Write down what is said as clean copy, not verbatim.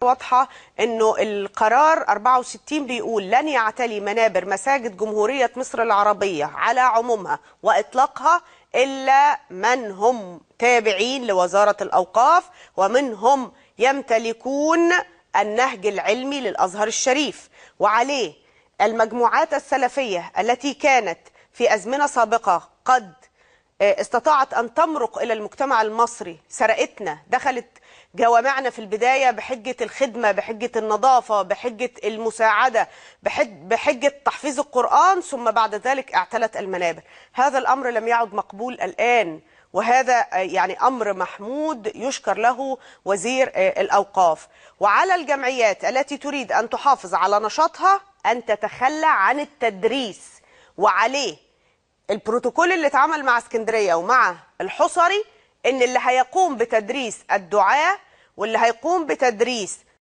واضحة انه القرار 64 بيقول لن يعتلي منابر مساجد جمهورية مصر العربية على عمومها واطلاقها الا من هم تابعين لوزارة الاوقاف ومنهم يمتلكون النهج العلمي للازهر الشريف. وعليه المجموعات السلفية التي كانت في ازمنة سابقة قد استطاعت أن تمرق إلى المجتمع المصري، سرقتنا، دخلت جوامعنا في البداية بحجة الخدمة، بحجة النظافة، بحجة المساعدة، بحجة تحفيظ القرآن، ثم بعد ذلك اعتلت المنابر. هذا الأمر لم يعد مقبول الآن، وهذا يعني أمر محمود يشكر له وزير الأوقاف. وعلى الجمعيات التي تريد أن تحافظ على نشاطها أن تتخلى عن التدريس. وعليه البروتوكول اللي اتعمل مع اسكندرية ومع الحصري ان اللي هيقوم بتدريس الدعاة واللي هيقوم بتدريس